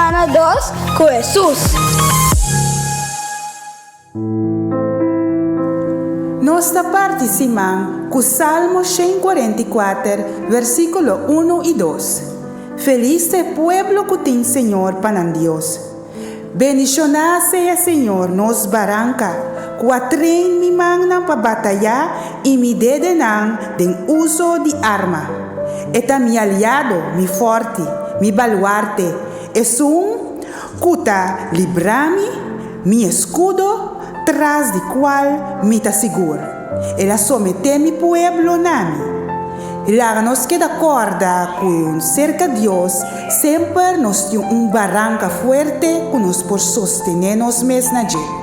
Semana 2 ku Hesus. Nos ta parti siman ku Salmo 144, versíkulo 1 i 2. Felis ta e pueblo ku tin Señor pa nan Dios. Bendishoná sea Señor, nos Baranka, ku a train mi mannan pa batayá i mi dedenan den uso di arma. E ta mi aliado, mi fòrti, mi baluarte, esun ku ta libra mi, mi eskudo, tras di kual mi ta sigur. El a someté mi pueblo na mi. Laga nos keda kòrda ku serka Dios semper nos tin un baranka fuerte ku nos por sostené nos mes na dje.